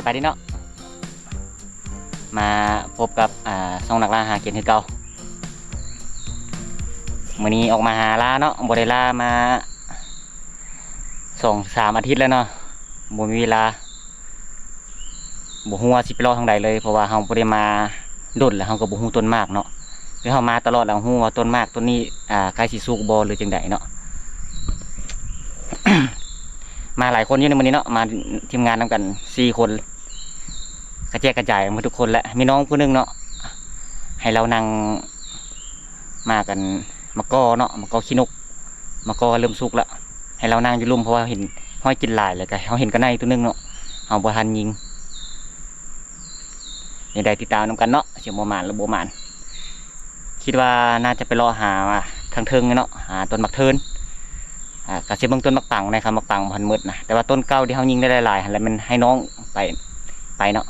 ໄປເດ້ເນາະ ມາພົບກັບ ອ່າ ຊ່ອງນັກລ່າຫາກິນຄືເກົ່າ. ມື້ນີ້ອອກມາຫາລ່າເນາະ ບໍ່ໄດ້ລ່າມາສອງສາມອາທິດແລ້ວເນາະ ບໍ່ມີເວລາ ບໍ່ຮູ້ວ່າຊິໄປເລາະທາງໃດເລີຍ ເພາະວ່າເຮົາບໍ່ໄດ້ມາດົນແລ້ວ ເຮົາກໍບໍ່ຮູ້ຕົ້ນໝາກເນາະ. ຄືເຮົາມາຕະຫຼອດແລ້ວຮູ້ວ່າຕົ້ນໝາກຕົ້ນນີ້ ອ່າ ໃກ້ຊິສຸກບໍ່ ຫຼືຈັ່ງໃດເນາະ. ມາຫຼາຍຄົນຢູ່ໃນມື້ນີ້ເນາະ ມາທີມງານນຳກັນສີ່ຄົນ ກະແຈກກະຈາຍໝົດທຸກຄົນແຫຼະ. ມີນ້ອງຜູ້ໜຶ່ງເນາະ ໃຫ້ລາວນັ່ງໝາກອັນ ໝາກກໍເນາະ ໝາກກໍຂີ້ນົກ ໝາກກໍເລີ່ມສຸກແລ້ວ ໃຫ້ລາວນັ່ງຢູ່ລຸ່ມ ເພາະວ່າເຫັນຮອຍກິນຫຼາຍ ແລ້ວກະເຮົາເຫັນກະໄນໂຕໜຶ່ງເນາະ ເຮົາບໍ່ທັນຍິງ. ຍັງໄດ້ຕິດຕາມນຳກັນເນາະ ຊິບໍ່ໝານຫຼືບໍ່ໝານ. ຄິດວ່າໜ້າຈະໄປເລາະຫາທາງເທິງເນາະ ຫາຕົ້ນໝາກເທີນ ອ່າ ກະຊິເບິ່ງຕົ້ນໝາກປັງແດ່ ຄັນໝາກປັງບໍ່ທັນໝົດນະ. ແຕ່ວ່າຕົ້ນເກົ່າທີ່ເຮົາຍິງໄດ້ຫຼາຍໆຫັ້ນແຫຼະ ແມ່ນໃຫ້ນ້ອງໄປ ໄປເນາະ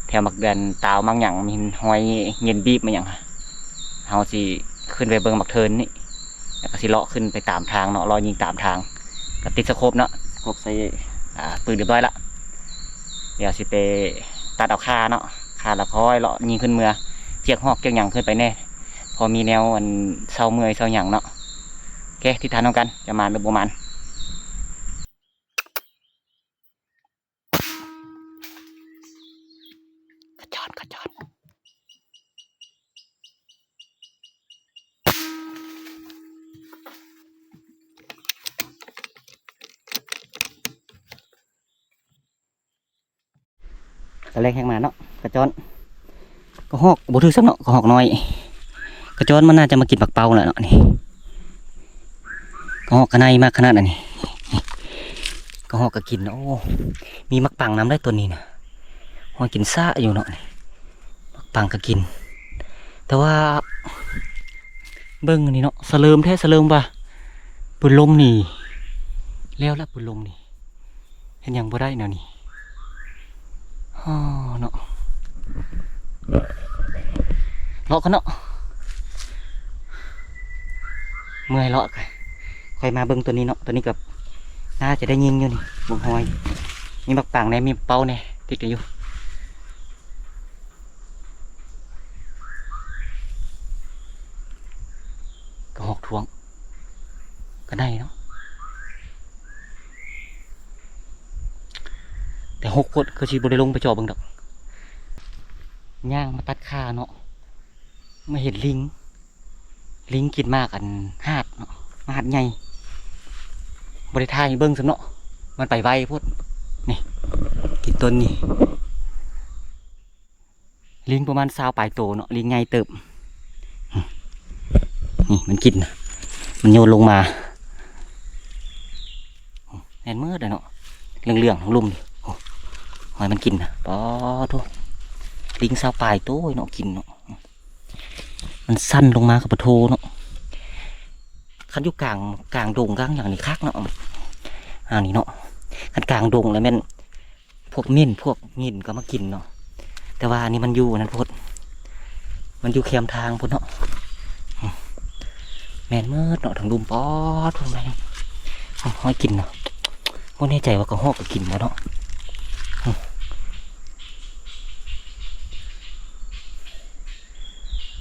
ແຖວໝາກເດືອນຕາວໝາກຫຍັງ ມີຮອຍເຢັນບີບມາຫຍັງ ເຮົາຊິຂຶ້ນໄປເບິ່ງໝາກເທີນນີ້ ແລ້ວກໍຊິເລາະຂຶ້ນໄປຕາມທາງເນາະ ເລາະຍິງຕາມທາງ ກໍຕິດສະໂຄບເນາະ ສະໂຄບໃສ່ ອ່າ ປືນຮຽບຮ້ອຍລະ. ດຽວຊິໄປຕັດເອົາຂ່າເນາະ ຂ່າແລ້ວຄ່ອຍເລາະຍິງຂຶ້ນເມືອ ຈຽກຮອກຈຽກຫຍັງຂຶ້ນໄປແດ່ ພໍມີແນວອັນເຊົາເມື່ອຍເຊົາຫຍັງເນາະ. ໂອເຄ ຕິດຕາມນຳກັນ ຈະໝານຫຼືບໍ່ໝານ. ຂະຈອນ ຂະຈອນ ຕອນແລກແຮງມາເນາະ ກະຈອນ ກະຮອກບໍ່ຖືກຊ້ຳເນາະ ກະຮອກນ້ອຍ ກະຈອນມັນໜ້າຈະມາກິນໝາກເປົ້າແລ້ວເນາະນີ້. ກະຮອກກະໄນມາກຂະໜາດອັນນີ້ ກະຮອກກະກິນ. ໂອ້ ມີໝາກປັງນຳໄດ໋ຕົ້ນນີ້ນະ ຮອຍກິນຊ້າຢູ່ເນາະນີ້ ໝາກປັງກະກິນ. ແຕ່ວ່າເບິ່ງອັນນີ້ເນາະ ສະເຫຼີມແທ້ ສະເຫຼີມວ່າ ປືນລົມນີ້ ແລ້ວລະປືນລົມນີ້ ເຮັດຫຍັງບໍ່ໄດ້ແນວນີ້ ຮໍເນາະ. ເລາະກັນເນາະ ເມື່ອຍເລາະ ຄ່ອຍມາເບິ່ງໂຕນີ້ເນາະ. ໂຕນີ້ກໍໜ້າຈະໄດ້ຍິງຢູ່ນີ້ ເບິ່ງຮອຍ ມີໝາກປັງແດ່ ມີເປົ້າແດ່ ຕິດກັນຢູ່. ກະຮອກທ້ວງ ກະໄນເນາະ ແຕ່ຮົກໂພດ ຄືຊິບໍ່ໄດ້ລົງໄປເຈາະເບິ່ງດອກ. ຍ່າງມາຕັດຂາເນາະ ມາເຫັນລິງ ລິງກິນໝາກອັນຫາດເນາະ ໝາກຫາດໃຫຍ່ ບໍ່ໄດ້ຖ່າຍໃຫ້ເບິ່ງຊ້ຳເນາະ ມັນໄປໄວໂພດ. ນີ້ ກິນຕົ້ນນີ້ ລິງປະມານຊາວປາຍໂຕເນາະ ລິງໃຫຍ່ເຕີບ. ນີ້ມັນກິນນະ ມັນໂຍນລົງມາ ແມ່ນໝົດແຫຼະເນາະ ເຫຼືອງໆທັງລຸ່ມນີ້. ໂອ້ ຫອຍມັນກິນນະ ປາໂທ້ ລິງຊາວປາຍໂຕເນາະ ກິນເນາະ ມັນສັ້ນລົງມາກໍປະໂທເນາະ. ຄັນຢູ່ກາງ ກາງດົງກາງຫຍັງນີ້ຄັກເນາະ ອັນນີ້ເນາະ ຄັນກາງດົງແລ້ວແມ່ນ ພວກເໝັ້ນພວກຫຍິນກໍມາກິນເນາະ ແຕ່ວ່າອັນນີ້ມັນຢູ່ນັ້ນໂພດ ມັນຢູ່ແຄມທາງພຸ້ນເນາະ. ແມ່ນໝົດເນາະ ທັງລຸ່ມ ປອດ ພຸ້ນໄປ ຮອຍກິນເນາະ. ບໍ່ແນ່ໃຈວ່າກະຮອກກໍກິນບໍ່ເນາະ.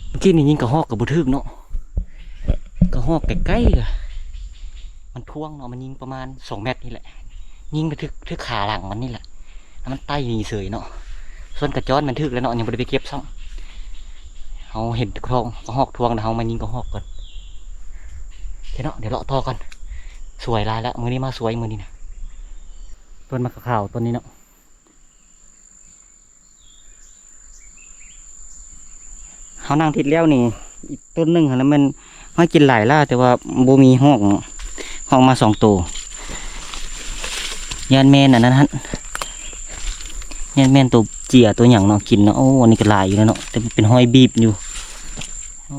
ເມື່ອກີ້ນີ້ຍິງກະຮອກກໍບໍ່ຖືກເນາະ ກະຮອກໃກ້ໆ ມັນທ້ວງເນາະ ມັນຍິງປະມານສອງແມັດນີ້ແຫຼະ ຍິງໄປຖືກ ຖືກຂາຫຼັງມັນນີ້ແຫຼະ ແລ້ວມັນໄຕ່ໜີເສີຍເນາະ. ສ່ວນກະຈອນມັນຖືກແລ້ວເນາະ ຍັງບໍ່ໄດ້ໄປເກັບຊ້ຳ ເຮົາເຫັນກະຮອກ ກະຮອກທ້ວງແລ້ວ ເຮົາມາຍິງກະຮອກກ່ອນ. ໂອເຄເນາະ ດຽວເລາະຕໍ່ກ່ອນ ສວຍຫຼາຍແລ້ວ ມື້ນີ້ມາສວຍມື້ນີ້ນະ. ຕົ້ນໝາກຂາວຕົ້ນນີ້ເນາະ ເຮົານັ່ງທິດແລ້ວນີ້ ອີກຕົ້ນໜຶ່ງຫັ້ນລະແມ່ນ ຮອຍກິນຫຼາຍຫຼາຍ ແຕ່ວ່າບໍ່ມີຮອກເນາະ ຮອກມາສອງໂຕ ຢ້ານແມ່ນອັນນັ້ນຫັ້ນ ຢ້ານແມ່ນໂຕເຈຍໂຕຫຍັງເນາະ ກິນເນາະ. ໂອ້ ອັນນີ້ກໍຫຼາຍຢູ່ແລ້ວເນາະ ແຕ່ເປັນຮອຍບີບຢູ່. ໂອ້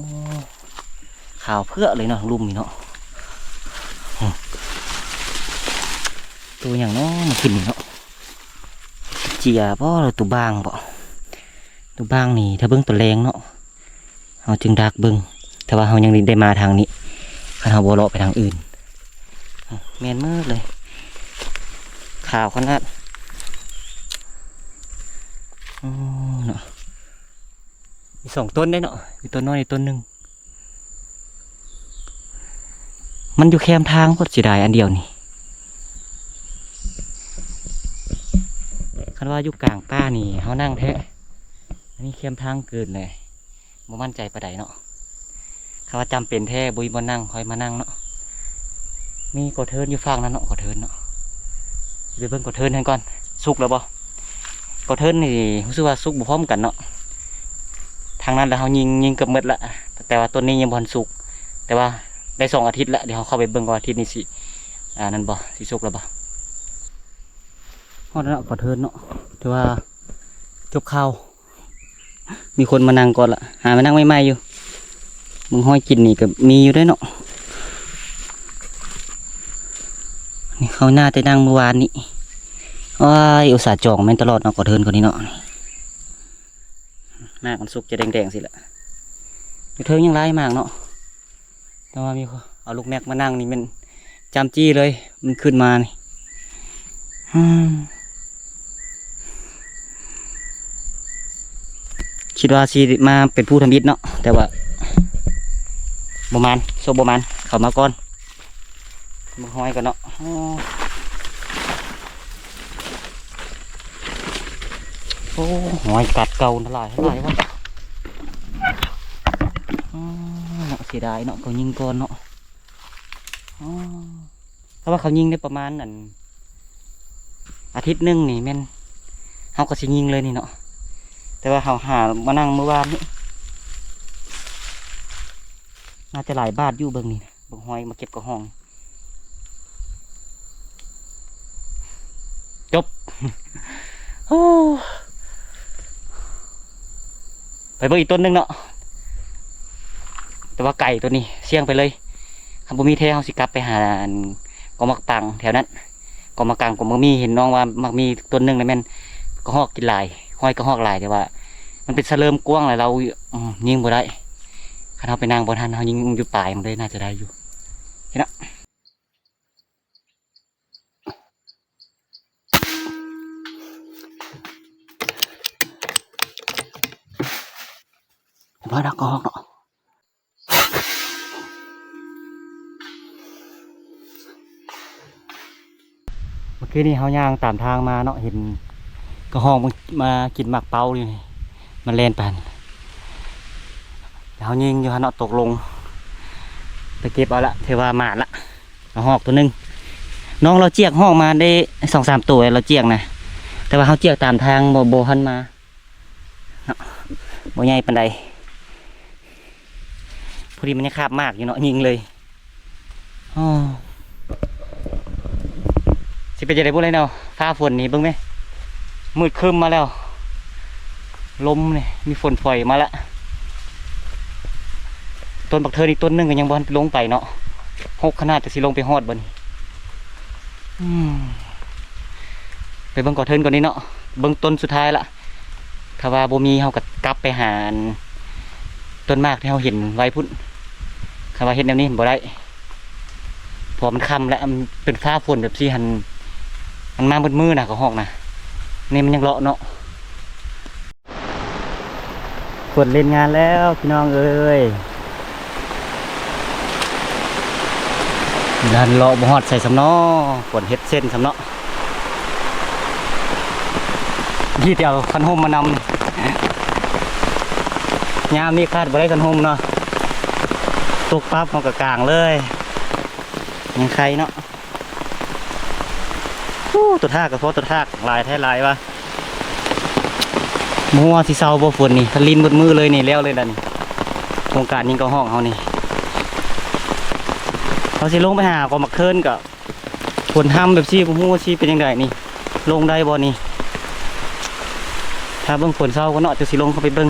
ຂາວເຜືອກເລີຍເນາະ ລຸ່ມນີ້ເນາະ. ໂຕຫຍັງເນາະມາກິນນີ້ເນາະ ເຈຍບໍ່ ຫຼືໂຕບາງບໍ່? ໂຕບາງນີ້ຖ້າເບິ່ງຕອນແລງເນາະ ເຮົາຈຶ່ງດັກເບິ່ງ ແຕ່ວ່າເຮົາຍັງໄດ້ມາທາງນີ້ ຄັນເຮົາບໍ່ເລາະໄປທາງອື່ນ. ແມ່ນໝົດເລີຍ ຂາວຂະໜາດ. ມີສອງຕົ້ນເດ້ເນາະ ມີຕົ້ນນ້ອຍອີກຕົ້ນໜຶ່ງ. ມັນຢູ່ແຄມທາງໂພດ ເສຍດາຍອັນດຽວນີ້. ຄັນວ່າຢູ່ກາງປ່ານີ້ເຮົານັ່ງແທ້ ອັນນີ້ແຄມທາງເກີນແຫຼະ ບໍ່ໝັ້ນໃຈປານໃດເນາະ. ຄັນວ່າຈຳເປັນແທ້ບໍ່ມີບ່ອນນັ່ງ ຄ່ອຍມານັ່ງເນາະ. ມີກອເທີນຢູ່ຝັ່ງນັ້ນເນາະ ກອເທີນເນາະ. ໄປເບິ່ງກອເທີນຫັ້ນກ່ອນ ສຸກແລ້ວບໍ່? ກອເທີນນີ້ຮູ້ສຶກວ່າສຸກບໍ່ພ້ອມກັນເນາະ. ທາງນັ້ນລະເຮົາຍິງ ຍິງເກືອບໝົດລະ ແຕ່ວ່າຕົ້ນນີ້ຍັງບໍ່ທັນສຸກ ແຕ່ວ່າໄດ້ສອງອາທິດລະ. ດຽວເຮົາເຂົ້າໄປເບິ່ງວ່າອາທິດນີ້ຊິ ອັນນັ້ນບໍ່ ຊິສຸກແລ້ວບໍ່. ຮອດແລ້ວເນາະ ກອເທີນເນາະ ຖືວ່າຈົບຂ່າວ. ມີຄົນມານັ່ງກ່ອນລະ ຫາມານັ່ງໃໝ່ໆຢູ່. ເບິ່ງຮອຍກິນນີ້ກໍມີຢູ່ເດ້ເນາະ. ນີ້ເຮົາໜ້າແຕ່ນັ່ງມື້ວານນີ້. ໂອ້ຍ ອຸດສ່າຈອງແມ່ນຕະຫຼອດເນາະ ກອເທີນຄົນນີ້ເນາະ. ໝາກມັນສຸກຈະແດງໆຊີ້ລະ. ຢູ່ເທິງຍັງຫຼາຍໝາກເນາະ. ແຕ່ວ່າມີ ເອົາລູກແມັກມານັ່ງນີ້ແມ່ນຈຳຈີ້ເລີຍ ມັນຂຶ້ນມານີ້. ອືມ ຄິດວ່າຊິມາເປັນຜູ້ທຳອິດເນາະ ແຕ່ວ່າບໍ່ມານ ໂຊກບໍ່ມານ. ເຂົ້າມາກ່ອນ ເບິ່ງຮອຍກ່ອນເນາະ. ໂອ້ ໂອ້ ຮອຍກັດເກົ່າຫຼາຍ ຫຼາຍວ່າ. ອືມ ເນາະ ເສຍດາຍເນາະ ເຂົາຍິງກ່ອນເນາະ. ອໍ ຖ້າວ່າເຂົາຍິງໄດ້ປະມານ ອັນ ອາທິດໜຶ່ງນີ້ແມ່ນເຮົາກໍຊິຍິງເລີຍນີ້ເນາະ. ແຕ່ວ່າເຮົາຫາມານັ່ງມື້ວານນີ້ ໜ້າຈະຫຼາຍບາດຢູ່. ເບິ່ງນີ້ ເບິ່ງຮອຍມາເກັບກະຮອງ. ຈົບ. ໂອ້ ໄປເບິ່ງອີກຕົ້ນໜຶ່ງເນາະ ແຕ່ວ່າໄກ ໂຕນີ້ສ່ຽງໄປເລີຍ. ຄັນບໍ່ມີແທ້ ເຮົາຊິກັບໄປຫາ ອັນ ກອງໝາກປັງແຖວນັ້ນ ກອງໝາກປັງ ກອງໝາກມີ. ເຫັນນ້ອງວ່າໝາກມີຕົ້ນໜຶ່ງນະ ແມ່ນກະຮອກກິນຫຼາຍ ຮອຍກະຮອກຫຼາຍ ແຕ່ວ່າມັນເປັນສະເຫຼີມກວ້າງ ແລ້ວລາວ ອືມ ຍິງບໍ່ໄດ້. ຄັນເຮົາໄປນັ່ງບ່ອນຫັ້ນ ເຮົາຍິງຢູ່ປາຍມັນເລີຍ ໜ້າຈະໄດ້ຢູ່. ເຫັນເນາະ ເຫັນບໍ່ ກະຮອກເນາະ. ເມື່ອກີ້ນີ້ເຮົາຍ່າງຕາມທາງມາເນາະ ເຫັນກະຮອກມັນມາກິນໝາກເປົ້າຢູ່ນີ້ ມັນແລ່ນໄປຫັ້ນ. ເຮົາຍິງຢູ່ຫັ້ນເນາະ ຕົກລົງໄປເກັບເອົາລະ ຖືວ່າໝານລະ. ເອົາຮອກໂຕໜຶ່ງ ນ້ອງລາວຈຽກຮອກມາໄດ້ສອງສາມໂຕ ລາວຈຽກນະ ແຕ່ວ່າເຮົາຈຽກຕາມທາງ ບໍ່ ບໍ່ທັນມາເນາະ ບໍ່ໃຫຍ່ປານໃດ. ພໍດີມັນຍັງຄາບໝາກຢູ່ເນາະ ຍິງເລີຍ. ອໍ ຊິເປັນຈັ່ງໃດບໍ່ແລເນາະ ຟ້າຝົນນີ້ ເບິ່ງແມ ມືດຄຶ້ມມາແລ້ວ. ລົມນີ້ ມີຝົນຝອຍມາລະ. ຕົ້ນບັກເທີນອີກຕົ້ນໜຶ່ງກໍຍັງບໍ່ທັນລົງໄປເນາະ ຫົກຂະໜາດ ຈະຊິລົງໄປຮອດບໍ່ນີ້. ອືມ ໄປເບິ່ງກອເທີນກ່ອນນີ້ເນາະ ເບິ່ງຕົ້ນສຸດທ້າຍລະ. ຖ້າວ່າບໍ່ມີ ເຮົາກໍກັບໄປຫາ ອັນ ຕົ້ນໝາກທີ່ເຮົາເຫັນໄວ້ພຸ້ນ. ຄັນວ່າເຮັດແນວນີ້ມັນບໍ່ໄດ້ ເພາະວ່າມັນຄ່ຳແລ້ວ ມັນເປັນຟ້າຝົນແບບຊີ້ຫັ້ນ ມັນມາມືດໆນະ ກະຮອກນະ. ນີ້ມັນຍັງເລາະເນາະ. ຝົນຫຼິ້ນງານແລ້ວພີ່ນ້ອງເອີຍ. ເດີນເລາະບໍ່ຮອດໃສສ່ຳເນາະ ຝົນເຮັດເສັ້ນສ່ຳເນາະ. ມີແຕ່ເອົາຄັນຮົ່ມມານຳ ຍາມນີ້ຂາດບໍ່ໄດ້ຄັນຮົ່ມເນາະ ຕົກປັບເຮົາກໍກາງເລີຍ. ຍັງໄຄເນາະ. ໂອ້ ຕົວທາກກໍພໍຕົວທາກ ຫຼາຍແທ້ຫຼາຍວ່າ. ບໍ່ຮູ້ວ່າຊິເຊົາບໍ່ຝົນນີ້ ຖ້າຫຼິ້ນໝົດມື້ເລີຍນີ້ ແລ້ວເລີຍລະນີ້ ໂຄງການຍິງກະຮອກເຮົານີ້. ເຮົາຊິລົງໄປຫາກອງໝາກເທີນກໍຝົນຫ້ຳແບບຊີ້ ບໍ່ຮູ້ວ່າຊິເປັນຈັ່ງໃດນີ້ ລົງໄດ້ບໍ່ນີ້. ຖ້າເບິ່ງຝົນເຊົາກ່ອນເນາະ ຈັ່ງຊິລົງເຂົ້າໄປເບິ່ງ.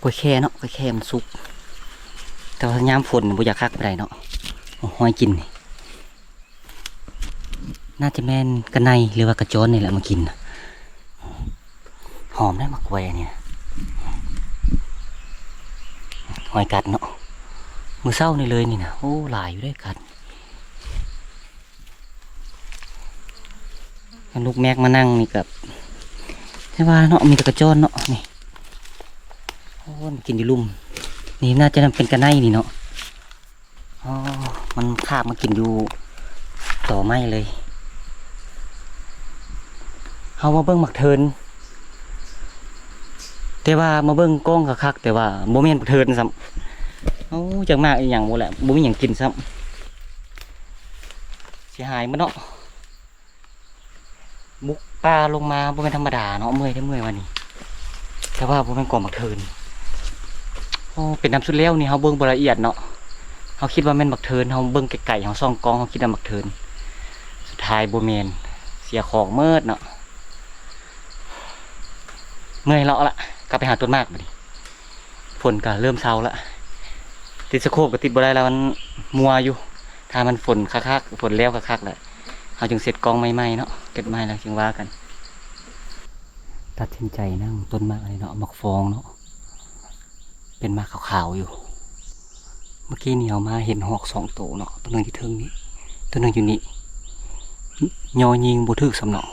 ກ້ວຍແຄເນາະ ກ້ວຍແຄມັນສຸກ ແຕ່ວ່າຍາມຝົນບໍ່ຢາກຄັກປານໃດເນາະ. ໂອ້ ຮອຍກິນນີ້ ໜ້າຈະແມ່ນກະໄນ ຫຼືວ່າກະຈອນນີ້ແຫຼະມາກິນນະ. ຫອມໄດ໋ໝາກກ້ວຍອັນນີ້ນະ ຮອຍກັດເນາະ ມື້ເຊົ້ານີ້ເລີຍນີ້ນະ. ໂອ້ ຫຼາຍຢູ່ເດ້ກັດ. ຄັນລູກແມັກມານັ່ງນີ້ກໍ ແຕ່ວ່າເນາະ ມີແຕ່ກະຈອນເນາະ ນີ້. ໂອ້ ມັນກິນຢູ່ລຸ່ມ ນີ້ໜ້າຈະເປັນກະໄນນີ້ເນາະ. ອໍ ມັນຄາບມາກິນຢູ່ຕໍໄມ້ເລີຍ. ເຮົາມາເບິ່ງໝາກເທີນ ແຕ່ວ່າມາເບິ່ງກ້ອງຄັກໆ ແຕ່ວ່າບໍ່ແມ່ນໝາກເທີນຊ້ຳ. ໂອ້ ຈັກໝາກອີ່ຫຍັງບໍ່ແຫຼະ ບໍ່ມີຫຍັງກິນຊ້ຳ. ເສຍຫາຍໝົດເນາະ. ບຸກປ່າລົງມາບໍ່ແມ່ນທຳມະດາເນາະ. ເມື່ອຍເດ້ ເມື່ອຍວ່ານີ້ ແຕ່ວ່າບໍ່ແມ່ນກອງໝາກເທີນ. ໂອ້ ເປັນນຳສຸດແລ້ວນີ້ ເຮົາເບິ່ງບໍ່ລະອຽດເນາະ. ເຮົາຄິດວ່າແມ່ນໝາກເທີນ ເຮົາເບິ່ງໄກໆ ເຮົາສ່ອງກ້ອງ ເຮົາຄິດວ່າໝາກເທີນ ສຸດທ້າຍບໍ່ແມ່ນ. ເສຍຂອງໝົດເນາະ. ເມື່ອຍເລາະລະ ກັບໄປຫາຕົ້ນໝາກບາດນີ້. ຝົນກໍເລີ່ມເຊົາລະ ຕິດສະໂຄບກໍຕິດບໍ່ໄດ້ລະ ມັນມົວຢູ່. ຖ້າມັນຝົນຄັກໆ ຝົນແລ້ວຄັກໆ ແລ້ວ ເຮົາຈຶ່ງເຊັດກ້ອງໃໝ່ໆເນາະ ເກັບໃໝ່ແລ້ວຈຶ່ງວ່າກັນ. ຕັດສິນໃຈນັ່ງຕົ້ນໝາກອັນນີ້ເນາະ ໝາກຟອງເນາະ ເປັນໝາກຂາວໆຢູ່. ເມື່ອກີ້ນີ້ເຮົາມາເຫັນຮອກສອງໂຕເນາະ ໂຕໜຶ່ງຢູ່ເທິງນີ້ ໂຕໜຶ່ງຢູ່ນີ້ ຍໍຍິງບໍ່ຖືກຊ້ຳເນາະ.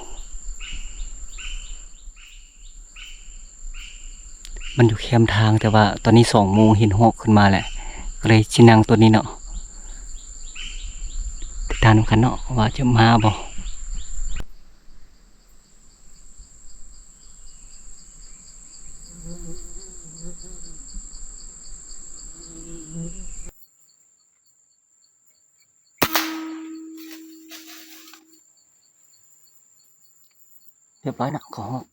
ມັນຢູ່ແຄມທາງ ແຕ່ວ່າຕອນນີ້ສອງໂມງ ເຫັນຮອກຂຶ້ນມາແລ້ວ ກໍເລີຍຊິນັ່ງໂຕນີ້ເນາະ. ຕິດຕາມນຳກັນເນາະ ວ່າຈະມາບໍ່. ຮຽບຮ້ອຍເນາະ ຂໍຮອກ.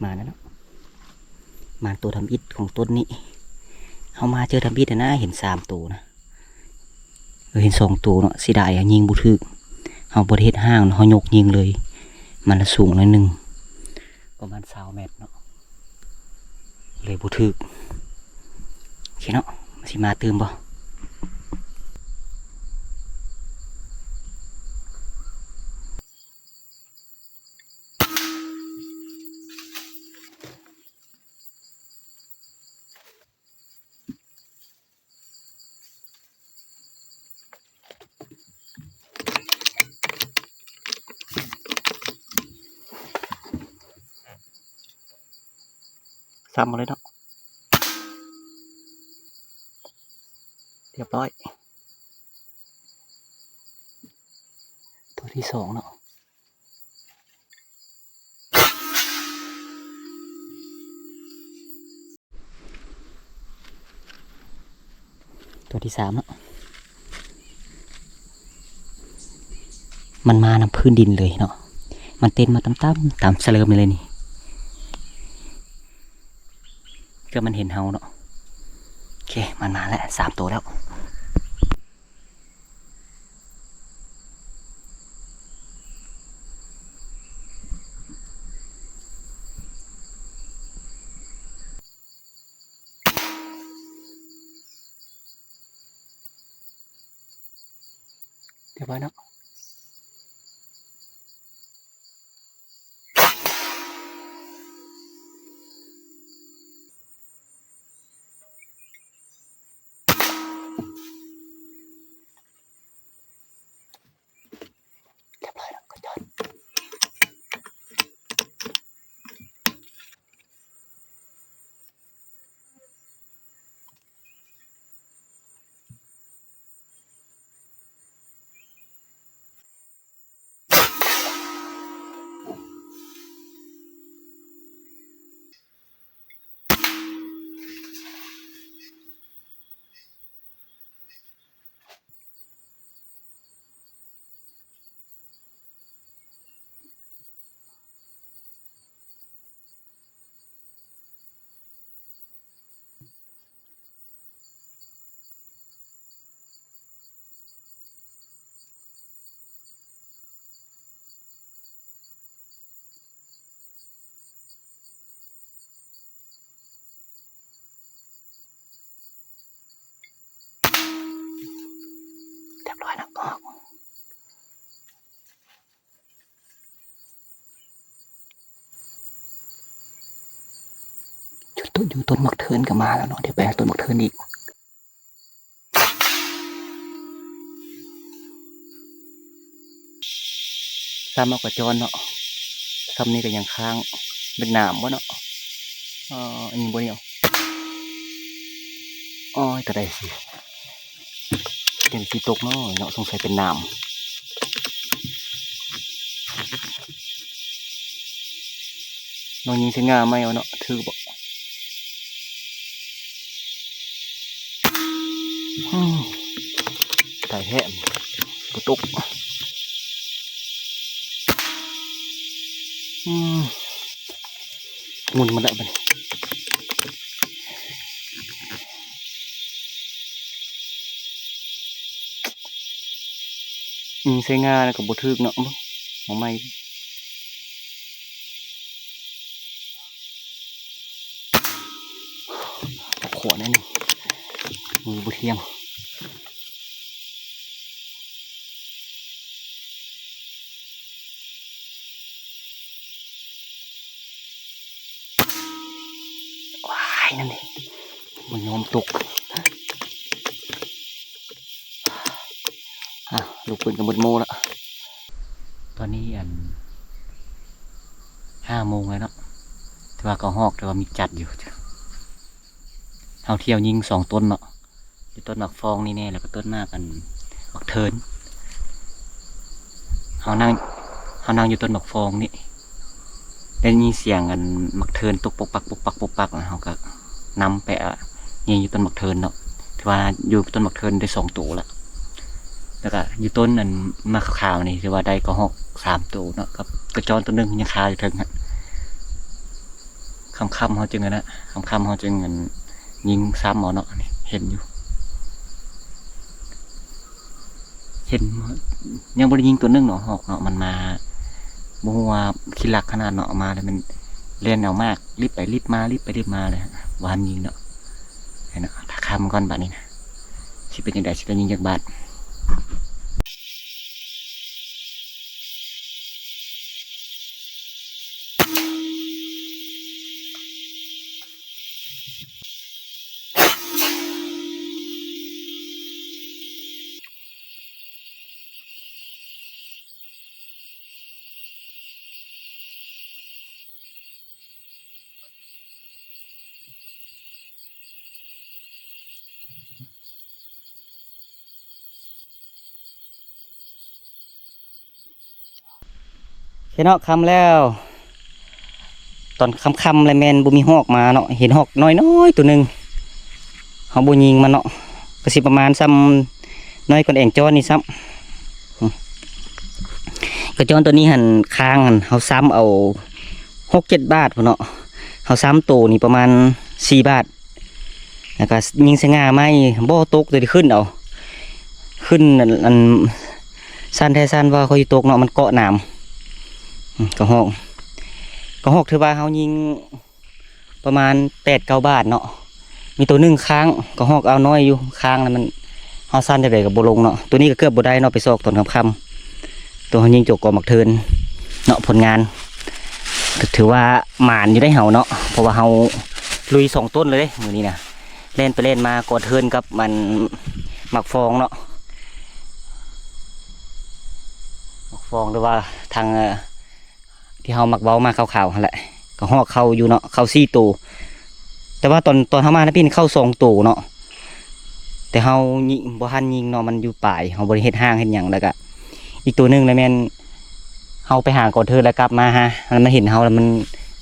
ມາແລ້ວເນາະ ມາໂຕທຳອິດຂອງຕົ້ນນີ້. ເຮົາມາເຈີທຳອິດນະ ເຫັນສາມໂຕນະ. ເອີ ເຫັນສອງໂຕເນາະ ເສຍດາຍ ຍິງບໍ່ຖືກ. ເຮົາບໍ່ໄດ້ເຮັດຮ່າງເນາະ ເຮົາຍົກຍິງເລີຍ. ມັນລະສູງໜ້ອຍໜຶ່ງ ປະມານຊາວແມັດເນາະ ເລີຍບໍ່ຖືກ. ໂອເຄເນາະ ມັນຊິມາຕື່ມບໍ່? ຊ້ຳມາເລີຍເນາະ ຮຽບຮ້ອຍ ໂຕທີສອງເນາະ. ໂຕທີສາມເນາະ ມັນມານຳພື້ນດິນເລີຍເນາະ ມັນເຕັ້ນມາຕ່ຳໆ ຕາມສະເລີມນີ້ເລີຍນີ້ ເກືອບມັນເຫັນເຮົາເນາະ. ໂອເຄ ມັນມາແລ້ວ ສາມໂຕແລ້ວ. ຮຽບຮ້ອຍເນາະ. ຢູ່ຕົ້ນໝາກເທີນກໍມາແລ້ວເນາະ, ດຽວໄປຫາຕົ້ນໝາກເທີນອີກ. ຊ້ຳເອົາກະຈອນເນາະ, ຊ້ຳນີ້ກໍຍັງຄ້າງ ເປັນໜາມບໍ່ເນາະ? ເອີ ອັນນີ້ບໍ່ນີ້. ໂອ້ຍ ຕາໃດຊິ ຈັ່ງຊິຕົກເນາະ, ເນາະ ສົງໄສເປັນໜາມ. ລອງຍິງໃສ່ງ່າໃໝ່ເອົາເນາະ ຖືກບໍ່? ອືມ ຕາຍແທ້ ບໍ່ຕົກ. ອືມ ໝຸນມາແລ້ວບັດນີ້. ຍິງໃສ່ງ່າແລ້ວກໍບໍ່ຖືກເນາະ. ເບິ່ງ ມາໃໝ່ ເອົາຂວາແນ່ນີ້ ມືບໍ່ທ່ຽງ. ວ້າຍ ນັ້ນເດ ບໍ່ຍອມຕົກ. ອ່ະ ລູກປືນກໍໝົດໂມ້ລະ. ຕອນນີ້ອັນ ຫ້າໂມງແລ້ວເນາະ, ແຕ່ວ່າກໍຮອກ ແຕ່ວ່າມີຈັດຢູ່. ເຮົາທ່ຽວຍິງສອງຕົ້ນເນາະ, ຢູ່ຕົ້ນໝາກຟອງນີ້ແນ່ ແລ້ວກໍຕົ້ນໝາກອັນ ໝາກເທີນ. ເຮົານັ່ງ ເຮົານັ່ງຢູ່ຕົ້ນໝາກຟອງນີ້ ໄດ້ຍິນສຽງອັນໝາກເທີນຕົກປົກປັກ ປົກປັກ ປົກປັກ ແລ້ວເຮົາກໍນຳໄປ ອາ ຍິງຢູ່ຕົ້ນໝາກເທີນເນາະ. ຖືວ່າຢູ່ຕົ້ນໝາກເທີນໄດ້ສອງໂຕລະ, ແລ້ວກໍຢູ່ຕົ້ນອັນໝາກຂາວໆນີ້ ຖືວ່າໄດ້ກະຮອກສາມໂຕເນາະ ກັບກະຈອນໂຕໜຶ່ງຍັງຄາຢູ່ເທິງຫັ້ນ. ຄ່ຳໆເຮົາຈຶ່ງອັນນະ ຄ່ຳໆເຮົາຈຶ່ງອັນຍິງຊ້ຳເອົາເນາະ. ນີ້ເຫັນຢູ່ ເຫັນ ຍັງບໍ່ໄດ້ຍິງຕົວໜຶ່ງເນາະ ຮອກເນາະ, ມັນມາ ບໍ່ຮູ້ວ່າຂີ້ລັກຂະໜາດເນາະ, ມາແລ້ວມັນແລ່ນເອົາໝາກ ລິບໄປລິບມາ ລິບໄປລິບມາເລີຍ ບໍ່ທັນຍິງເນາະ. ເຫັນເນາະ ຖ້າຄ່ຳກ່ອນບາດນີ້ນະ ຊິເປັນຈັ່ງໃດ ຊິໄດ້ຍິງຈັກບາດ. ເຄເນາະ ຄ່ຳແລ້ວ. ຕອນຄ່ຳໆ ແລ້ວແມ່ນບໍ່ມີຮອກມາເນາະ, ເຫັນຮອກນ້ອຍໆ ໂຕໜຶ່ງ ເຮົາບໍ່ຍິງມັນເນາະ, ກໍຊິປະມານສ່ຳນ້ອຍກວ່າແອງຈ້ອນນີ້ຊ້ຳ. ກະຈອນໂຕນີ້ຫັ້ນ ຄ້າງຫັ້ນ ເຮົາຊ້ຳເອົາຫົກເຈັດບາດພຸ້ນເນາະ, ເຮົາຊ້ຳໂຕນີ້ປະມານສີ່ບາດ. ແລ້ວກໍຍິງໃສ່ງ່າໄມ້ ບໍ່ຕົກ ໂຕນີ້ຂຶ້ນເອົາ ຂຶ້ນອັນ ອັນ ຊັ້ນແທ້ຊັ້ນວ່າຂ້ອຍຕົກເນາະ, ມັນເກາະໜາມ. ອືມ ກະຮອກ ກະຮອກຖືວ່າເຮົາຍິງປະມານແປດເກົ້າບາດເນາະ, ມີໂຕໜຶ່ງຄ້າງ ກະຮອກເອົານ້ອຍຢູ່ ຄ້າງແລ້ວມັນ ເຮົາສັ່ນຈັ່ງໃດກໍບໍ່ລົງເນາະ. ໂຕນີ້ກໍເກືອບບໍ່ໄດ້ເນາະ ໄປຊອກຕອນຄ່ຳໆ ໂຕເຮົາຍິງໂຈກອງໝາກເທີນເນາະ. ຜົນງານ ຖືວ່າໝານຢູ່ໄດ໋ເຮົາເນາະ, ເພາະວ່າເຮົາລຸຍສອງຕົ້ນເລີຍເດ້ມື້ນີ້ນະ, ແລ່ນໄປແລ່ນມາກອງເທີນກັບມັນໝາກຟອງເນາະ, ໝາກຟອງ ຫຼືວ່າທາງ ເອີ ທີ່ເຮົາມັກເວົ້າມາຄາວໆຫັ້ນແຫຼະ, ກະຮອກເຂົ້າຢູ່ເນາະ, ເຂົ້າສີ່ໂຕ. ແຕ່ວ່າຕອນ ຕອນເຮົາມານະ ເປັນເຂົ້າສອງໂຕເນາະ, ແຕ່ເຮົາຍິງ ບໍ່ທັນຍິງເນາະ, ມັນຢູ່ປາຍ ເຮົາບໍ່ໄດ້ເຮັດຮ່າງເຮັດຫຍັງ. ແລ້ວກະອີກໂຕໜຶ່ງລະແມ່ນ ເຮົາໄປຫາກອງເທີນ ແລ້ວກັບມາຫາ ແລ້ວມັນເຫັນເຮົາ ແລ້ວມັນ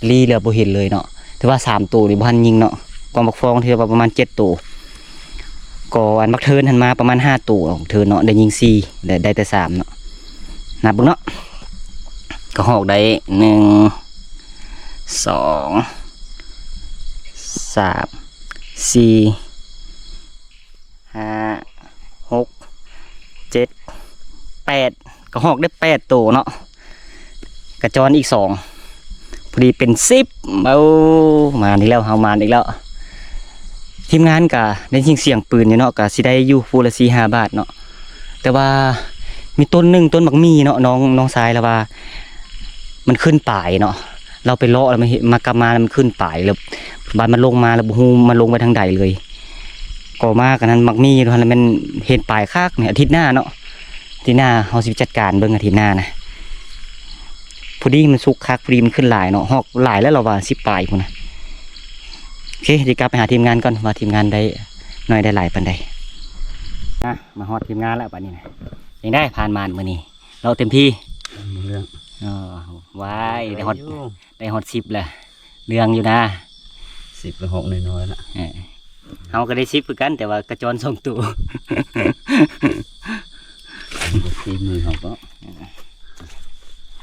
ລີ້ ແລ້ວບໍ່ເຫັນເລີຍເນາະ. ຖືວ່າສາມໂຕນີ້ບໍ່ທັນຍິງເນາະ, ກອງໝາກຟອງຖືວ່າປະມານເຈັດໂຕ, ກອງອັນໝາກເທີນຫັ້ນມາປະມານຫ້າໂຕ, ກອງເທີນເນາະ ໄດ້ຍິງສີ່ ແລະ ໄດ້ແຕ່ສາມເນາະ. ນັບເບິ່ງເນາະ, ກະຮອກໄດ້ໜຶ່ງ ສອງ ສາມ ສີ່ ຫ້າ ຫົກ ເຈັດ ແປດ ກະຮອກໄດ້ແປດໂຕເນາະ, ກະຈອນອີກສອງ ພໍດີເປັນສິບ. ໂອ້ ມານີ້ແລ້ວ ເຮົາມານີ້ແລ້ວ. ທີມງານກະໄດ້ຍິນສຽງປືນຢູ່ເນາະ, ກະຊິໄດ້ຢູ່ຜູ້ລະສີ່ຫ້າບາດເນາະ. ແຕ່ວ່າມີຕົ້ນໜຶ່ງ ຕົ້ນໝາກໝີ່ເນາະ, ນ້ອງ ນ້ອງຊາຍລາວວ່າມັນຂຶ້ນປາຍເນາະ, ລາວໄປເລາະແລ້ວມາເຫັນ ມາກັບມາແລ້ວມັນຂຶ້ນປາຍ ແລ້ວ ບາດມັນລົງມາແລ້ວບໍ່ຮູ້ມັນລົງໄປທາງໃດເລີຍ. ກໍມາກັນນັ້ນມັກມີຢູ່ຫັ້ນແຫຼະ ແມ່ນເຫັນປາຍຄັກນີ້. ອາທິດໜ້າເນາະ ອາທິດໜ້າເຮົາຊິຈັດການເບິ່ງ ອາທິດໜ້ານະ. ພໍດີມັນສຸກຄັກ ພໍດີມັນຂຶ້ນຫຼາຍເນາະ ຮອກຫຼາຍແລ້ວລາວວ່າ ສິບປາຍພຸ້ນນະ. ໂອເຄ ຊິກັບໄປຫາທີມງານກ່ອນ ວ່າທີມງານໄດ້ໜ້ອຍໄດ້ຫຼາຍປານໃດ. ມາ ມາຮອດທີມງານແລ້ວບາດນີ້ນະ. ຈັ່ງໃດ ຜ່ານມານມື້ນີ້ ເລາະເຕັມທີ່? ເລື່ອງ ອໍ ວ້າຍ ໄດ້ຮອດ ໄດ້ຢູ່ ໄດ້ຮອດສິບແລ້ວ ເລື່ອງຢູ່ນະ. ສິບ ໄປຫົກນ້ອຍໆລະ. ເອີ ເຮົາກໍໄດ້ສິບຄືກັນ ແຕ່ວ່າກະຈອນສອງໂຕ. ບໍ່ ຝີມືເຮົາກໍ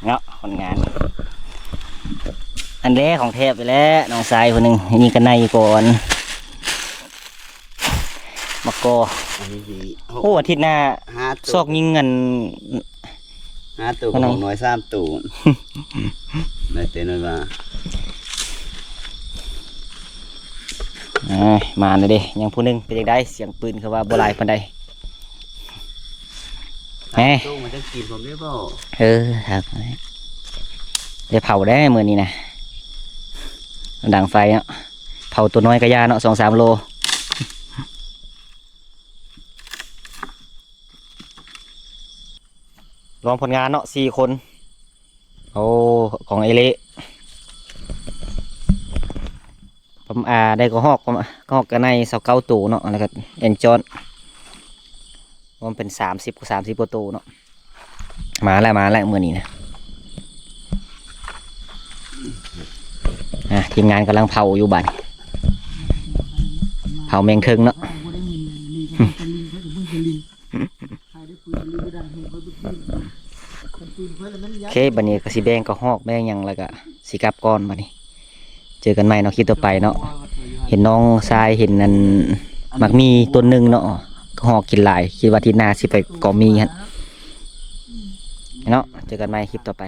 ເນາະ ຄົນງານ ອັນແລກຂອງແທ້ໄປແລ້ວ ນ້ອງຊາຍຜູ້ໜຶ່ງ ຍິງກັນໃນກ່ອນ. ໝາກກໍ ອັນນີ້ດີ. ໂອ້ ອາທິດໜ້າ ຫ້າໂຕ ຊອກຍິງອັນ ຫ້າໂຕ ອັນນັ້ນ ຂອງນ້ອຍສາມໂຕ ໄດ້ແຕ່ນ້ອຍວ່າ. ເອີຍ ມາແລ້ວເດ້ ຍັງຜູ້ໜຶ່ງ. ເປັນຈັ່ງໃດ ສຽງປືນຄືວ່າບໍ່ຫຼາຍປານໃດ? ແຮ ໂຕ ມັນຈະກິນ ເອີ ຄັກ ໄດ້ເຜົາແດ່ມື້ນີ້ນະ ດັງໄຟເນາະ. ເຜົາຕົວນ້ອຍກະຢ່າເນາະ ສອງສາມໂລ. ລວມຜົນງານເນາະ ສີ່ຄົນ. ໂອ້ ຂອງເອເລ ປະມານ ໄດ້ກະຮອກ ກະຮອກກະໄນຊາວເກົ້າໂຕເນາະ ແລ້ວກະແອນຈອນ ລວມເປັນສາມສິບ ສາມສິບກວ່າໂຕເນາະ. ມາແລ້ວ ມາແລ້ວມື້ນີ້ນະ. ອ່າ ທີມງານກຳລັງເຜົາຢູ່ບາດນີ້ ເຜົາແມງເທິງເນາະ. ໂອເຄ ບາດນີ້ກະຊິແບ່ງກະຮອກແບ່ງຫຍັງ ແລ້ວກະຊິກັບກ່ອນບາດນີ້. ເຈີກັນໃໝ່ເນາະ ຄລິບຕໍ່ໄປເນາະ. ເຫັນນ້ອງຊາຍ ເຫັນອັນໝາກມີຕົ້ນໜຶ່ງເນາະ ກະຮອກກິນຫຼາຍ ຄິດວ່າອາທິດໜ້າຊິໄປເກາະມີຫັ້ນເນາະ. ເຈີກັນໃໝ່ຄລິບຕໍ່ໄປ.